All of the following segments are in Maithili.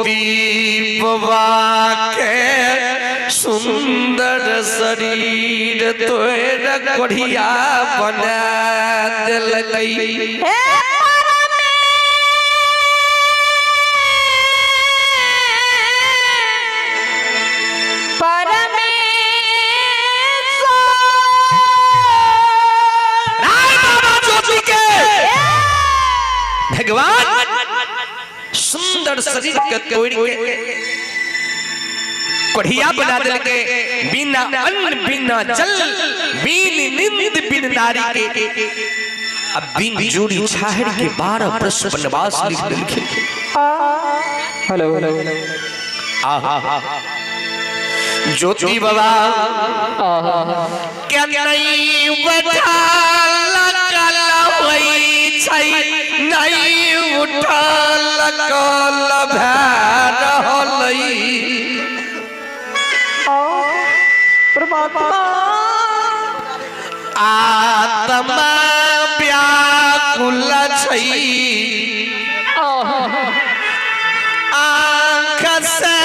ज्योति बाबा के सुंदर शरीर तोर कोढ़िया बना देलकै। हे परमेश्वर। राय बाबा ज्योति के भगवान सुंदर शरीर के तोड़ के कोढ़िया बना देलकै, बिना अन्न बिना जल बिन निंद बिन नारी के अब बिन जोड़ी छाहर के 12 वर्ष वनवास लिख देलकै। हेलो आहा ज्योति बाबा के नहीं बैठाल कल होइ छै, नहीं उठल कल भए रहलै। परमात्मा आत्मा व्याकुल छै, आँख से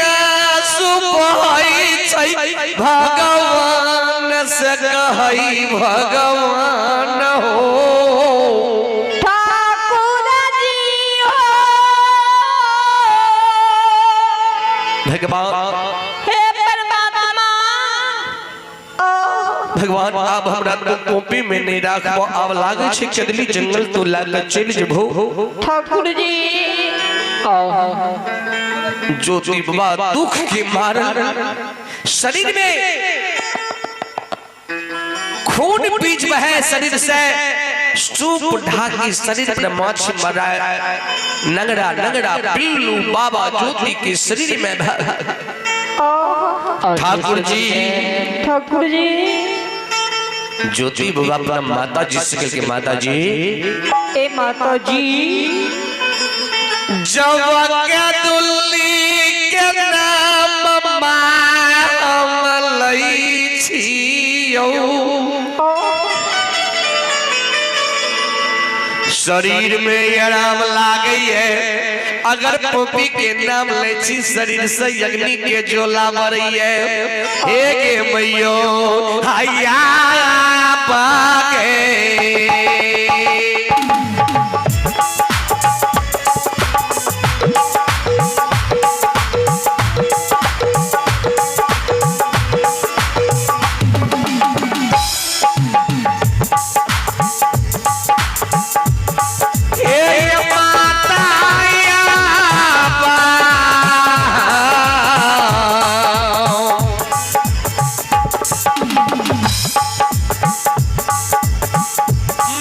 आंसू बहै छै, भगवान से कहै भगवान हो। ठाकुर जी हो। भगवान हे परमात्मा। भगवान आब हमरा तो कॉपी में नहीं राखबो, आब लागे छै चदली जंगल तो लागे चलि जेबो। ठाकुर जी। ज्योति बाबा दुख के मारल शरीर में खून बीज बहे, शरीर से सूप ढाकी शरीर पर माछी मराए, नंगड़ा नंगड़ा पिल्लू बाबा ज्योति के शरीर में। ठाकुर जी। ठाकुर जी। ज्योति बाबा अपना माता जी से के माता जी, ए माता जी, जब के दुल्ली के नाम माम लै छियौ, शरीर में आराम लागैए, अगर पोपी के नाम लै छी शरीर से अग्नि के ज्वाला मरैए। हे गे मैयो हैया पागे। हे माता या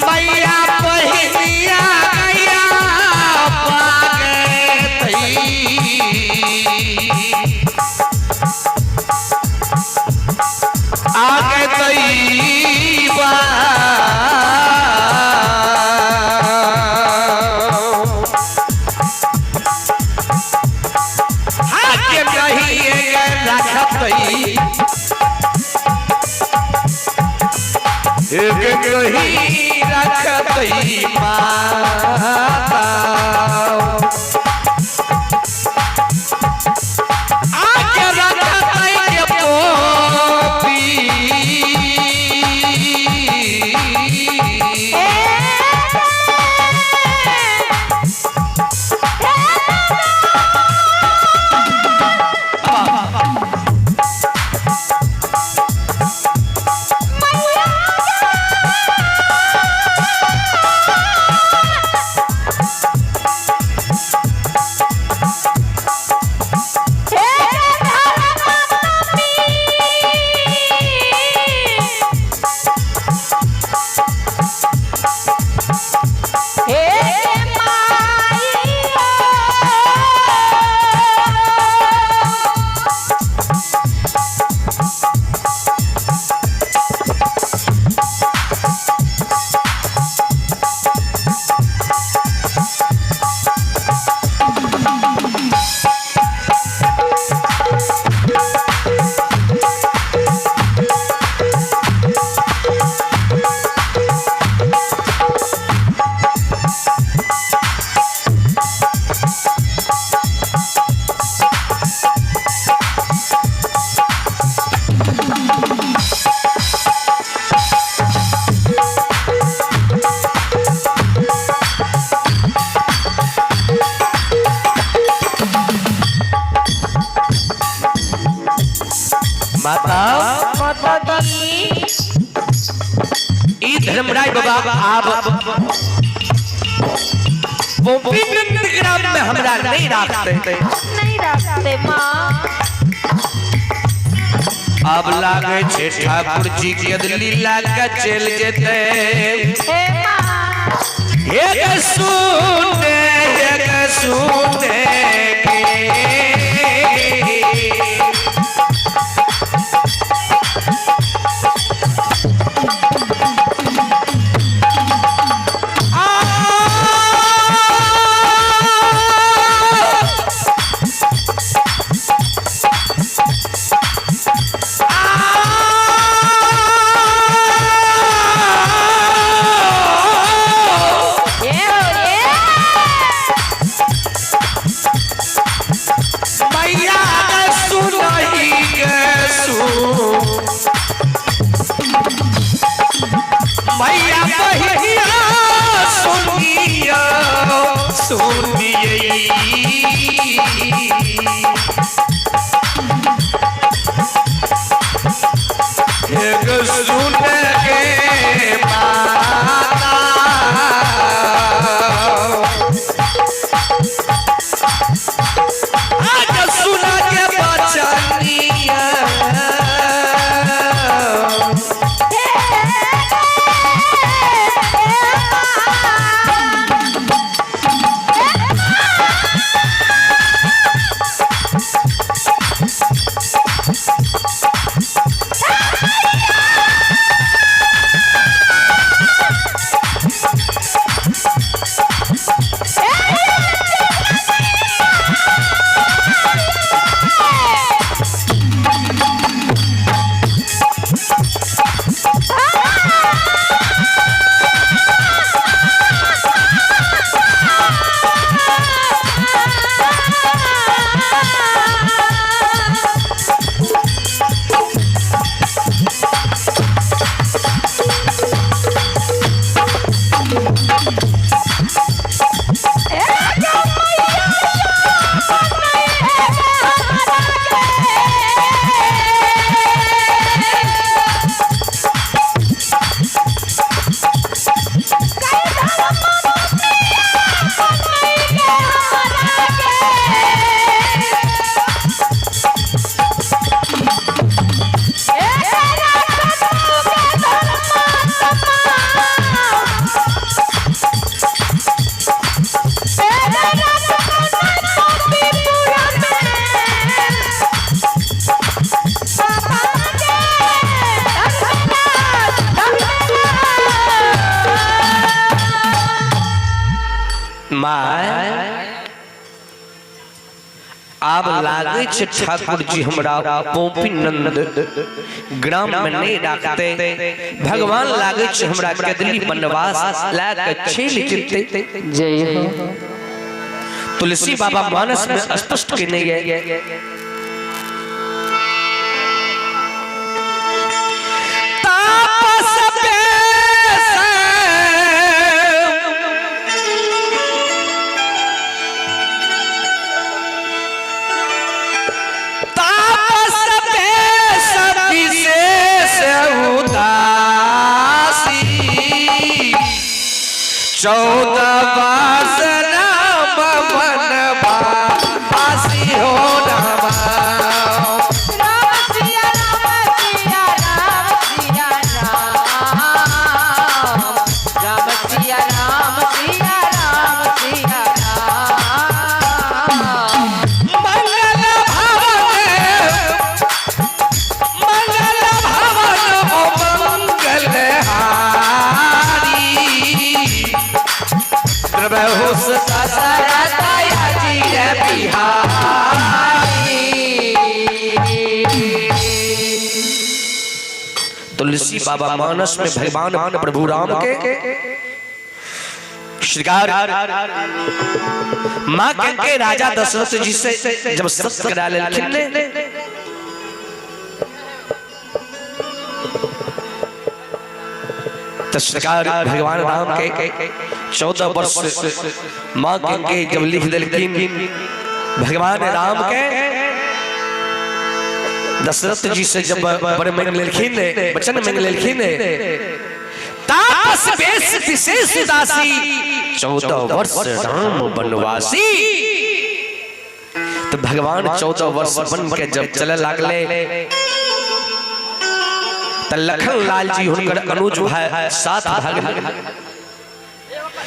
मैया बहिनिया गैया पागे आगे तैबा। आगे नहीं रखतई, एक नहीं रखतई माता, आगे रखतई के पोपी। माता माता जी ई धर्मराय बाबा आब पोपी नंदग्राम में हमरा नहीं राखते। नहीं राखते माँ। अब लागे छे ठाकुर जी के लीला के चल जेते। हे माँ हे सुने हे सुने के ये हो ये मैया के सुनही के मैया बहिया सुनिया सुनिए एक सुन के माता आज सुन के बचनिया माय आब लागे छे ठाकुर जी हमरा पोपी नंद ग्राम में नहीं राखते। भगवान लागे छे हमरा कदली वनवास ला के छेल जेते। जय हो। तुलसी बाबा मानस में स्पष्ट केने गए तापस बेस तापस बेस विशेष उदासी 14 वास राम वनवासी हो रामा। राम सिया राम सिया राम सिया राम राम सिया राम सिया राम सिया राम मंगल भवन मंगल भवन ओ मंगल हारी द्रवहु दशरथ अजिर बिहारी। तुलसी बाबा मानस में भगवान प्रभु राम के श्रृंगार माँ के राजा दशरथ जी से जब सत्य करा लेलखिन ने तो श्रृंगार भगवान राम के 14 वर्ष माँ के जब लिख दिलखिन भगवान राम के दशरथ जी से जब वर मांगि लेलखिन, वचन मांगि लेलखिन, तापस वेश विशेष दासी, 14 वर्ष राम वनवासी। तो भगवान 14 वर्ष बन के जब चले लागले तो लखन लाल जी हुनकर अनुज भाई साथ भागल।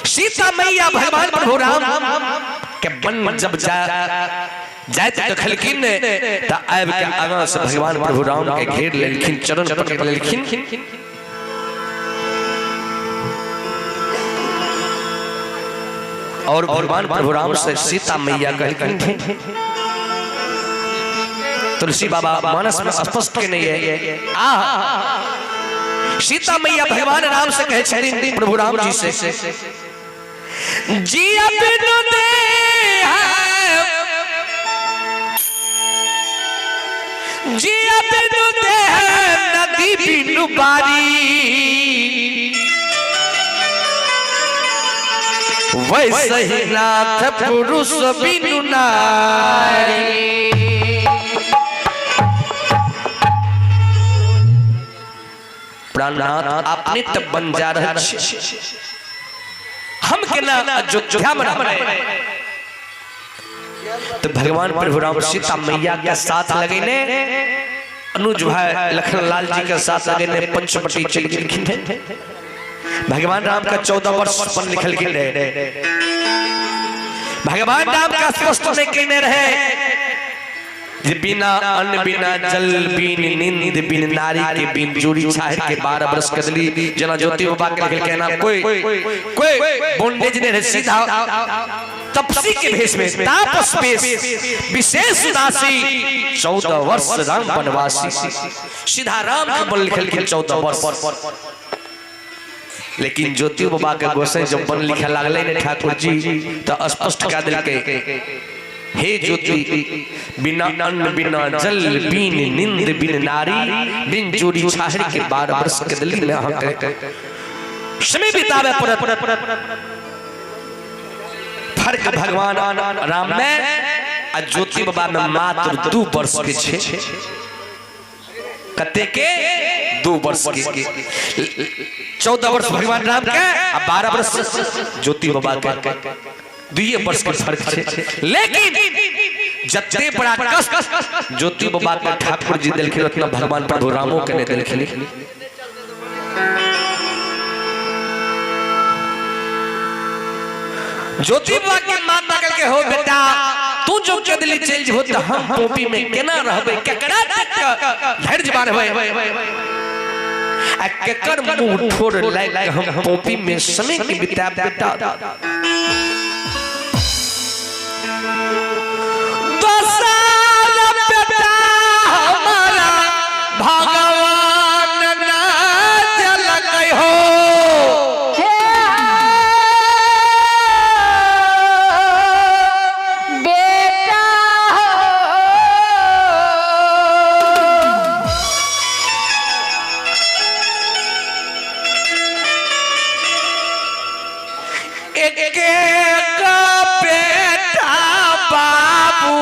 सीता मैया भगवान प्रभु राम के बन जब जा जाइत देखलखिन त आबि के आगाँ से भगवान प्रभु राम के घेर लेलखिन, चरण पकड़ लेलखिन। और भगवान प्रभु राम से सीता मैया कहलखिन, तुलसी बाबा मानस में स्पष्ट के नहीं है। आ सीता मैया भगवान राम से कहे छथिन, प्रभु राम जी से, जिया बिनु देह, जिया बिनु देह नदी बिनु बारी, वैसे ही नाथ पुरुष बिनु नारी। प्राणनाथ अपने तब बन जा रहे छी, हम केना अयोध्या में रहबै? तो भगवान प्रभु राम सीता मैया के साथ लगेने, अनुज भाई लखन लाल जी के साथ लगेने पंचवटी चलि गेलखिन। भगवान राम का 14 वर्ष पर लिखल गेल रहे। भगवान राम का स्पष्ट नहीं कहने रहे जे बिना अन्न बिना जल बिन नींद बिन नारी के बिन जोड़ी छाहर के 12 वर्ष कदली। जना ज्योति बाबा के लिखल के नाम कोई कोई बॉन्डेज नहीं रहे, सीधा तपसी के भेष में तापस वेश विशेष उदासी, 14 वर्ष राम वनवासी। सीधा राम के बल लिखल के 14 वर्ष। लेकिन ज्योति बाबा के गोसाई जब बन लिखे लागले ने ठाकुर जी तो स्पष्ट कह दिलके, हे ज्योति, बिना अन्न बिना जल बिन नींद बिन नारी बिन चोरी छाहर के 12 वर्ष के दिल्ली में अहाँ के समय बितावे पड़त। फर्क भगवान राम में आ ज्योति बाबा में मात्र 2 वर्ष के छे। कते के? 2 वर्ष के। 14 वर्ष भगवान राम के आ 12 वर्ष ज्योति बाबा के, 2 वर्ष के फर्क छे। लेकिन जते बड़ा कष्ट ज्योति बाबा के ठाकुर जी देलखिन उतना भगवान प्रभु रामो के नहीं देलखिन। ज्योति बाबा के माता कहल के, हो बेटा, तू जो कदली चलि जेबहो त हम पोपी में केना रहबै, केकरा देख के धैर्य बान्हबै आ केकर मुंह ठोर लाइक के हम पोपी में समय के बिताब बेटा। दोसर बेटा हमारा भगवान ना देलकै हो। हे बेटा हो, एक एक बेटा बाबू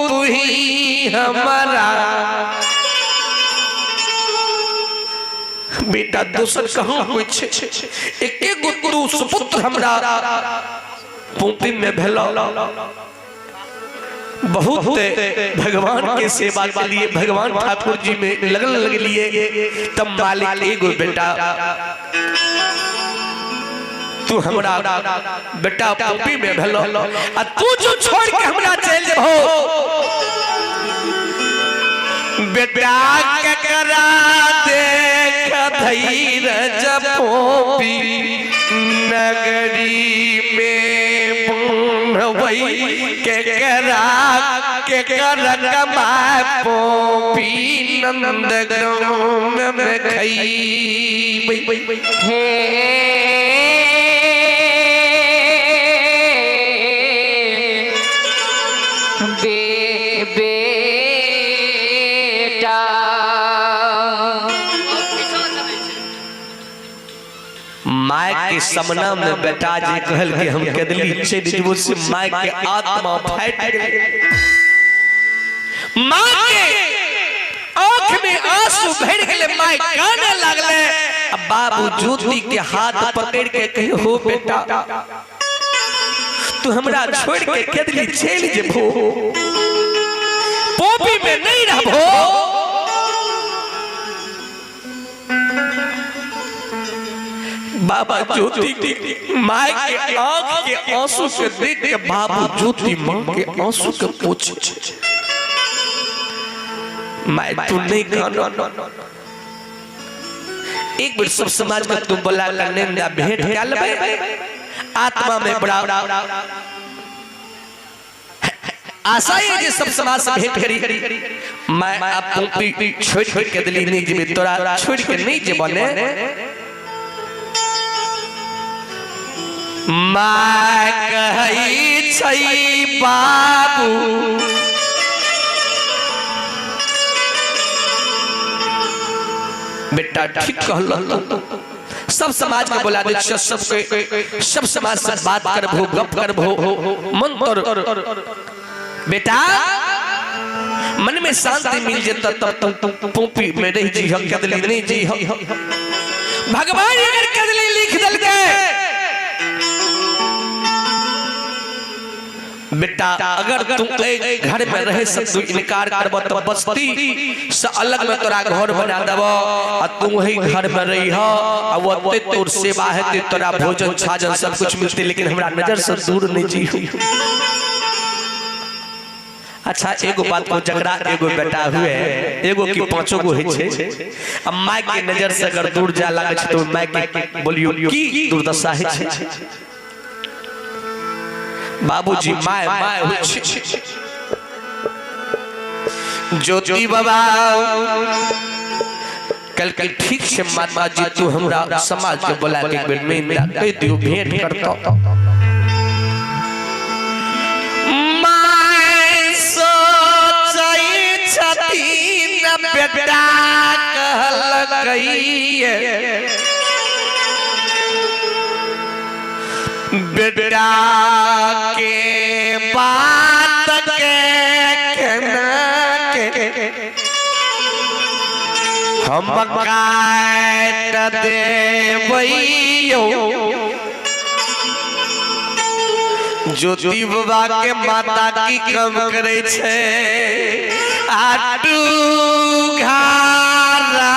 तू ही हमारा बेटा, दोसर कहाँ होइ छे? एक एक गो तू सुपुत्र हमरा पोपी में भेलो। बहुत भगवान के सेवा के लिए भगवान ठाकुर जी में लगन लगलिए, तब मालिक एगो बेटा तू हमरा बेटा पोपी में भेलो आ तू जो छोड़ के हमरा चलि जेबहो बेटा, केकरा देख धैरज पोपी नगरी में बनबै, केकरा केकर कमाए पोपी नंद गाँव में खैबै। हे बे बेटा, माय के सामना में बेटा जे कहल के हम कदली चलि जेबो, से माय के आत्मा फाटि गेल। माँ के आंख में आंसू भर गेले, माय काने लागले। अब बाबू ज्योति के हाथ पकड़ के कहे, हो बेटा तू हमरा छोड़ के केदली चल जेबो, पोपी में नहीं रहबो। बाबा ज्योति माय के आंख के आंसू के देख के बाबू ज्योति मां के आंसू के पोछ, my तू नहीं कानो, एक बेर सब समाज के तुम बोला के निंदा भेंट कर लेबे, आत्मा में बड़ा आशा है जे सब समाज से भेंट करी। मैं अब पोपी छोड़ के दिली नहीं जेबे, तोरा छोड़ के नहीं जेबो ने। My कहै छै बाबू बेटा ठीक कहल, सब समाज के बोला दे, सबके सब समाज से बात करबो, गप करबो, मन तोर बेटा मन में शांति मिल जेता तब तब पोपी में रह जी हम कदली नहीं जी हम। भगवान अगर कदली लिख दलके बेटा, अगर तू घर में रहे सब तू इनकार करब तो बस्ती से अलग में तोरा घर बना देब, आ तू वही घर में रही हो, आ ओते तोर सेवा हेतै, तोरा भोजन छाजन सब कुछ मिलते, लेकिन हमरा नजर से दूर नहीं जी। अच्छा एगो बात को, जकरा एगो बेटा हुए, एगो की पांचो गो होइ छै, आ my के नजर से अगर दूर जा लागै छै तो my के बोलियो की दुर्दशा होइ छै। बाबूजी my my होइ छै। ज्योति बाबा कल कल ठीक छै माता जी, तू हमरा समाज के बोला के एक बेर निंदा कहि दियो, भेंट करतो। My सोचै छथिन बेटा कहलकै, बेटा के बात के केना के हम काट देबैयो। ज्योति बाबा के माता की कम करे छै, आटू घारा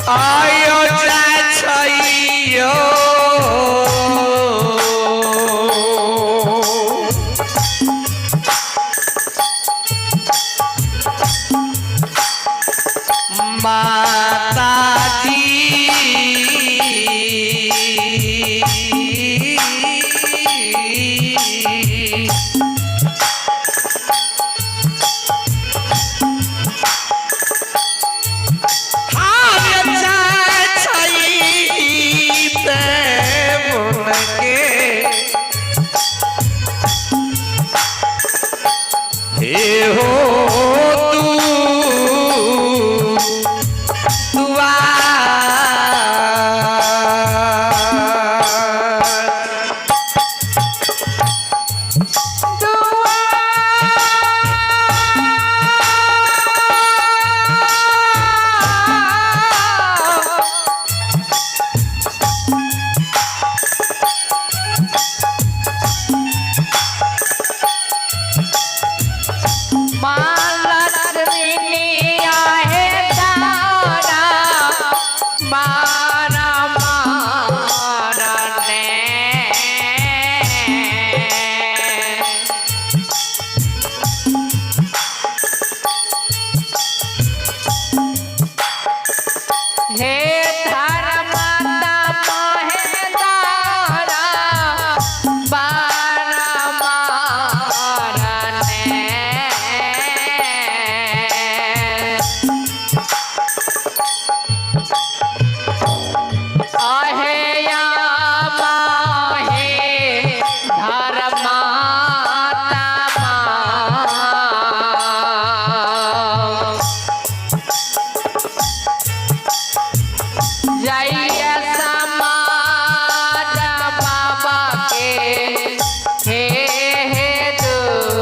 आयो चाचैयो माता जी हो तू दुआर। हे धर्माता माहे दारा बारा मारने। आहे या माहे धर्माता मा। जय समाज बाबा के हे हे दुआर।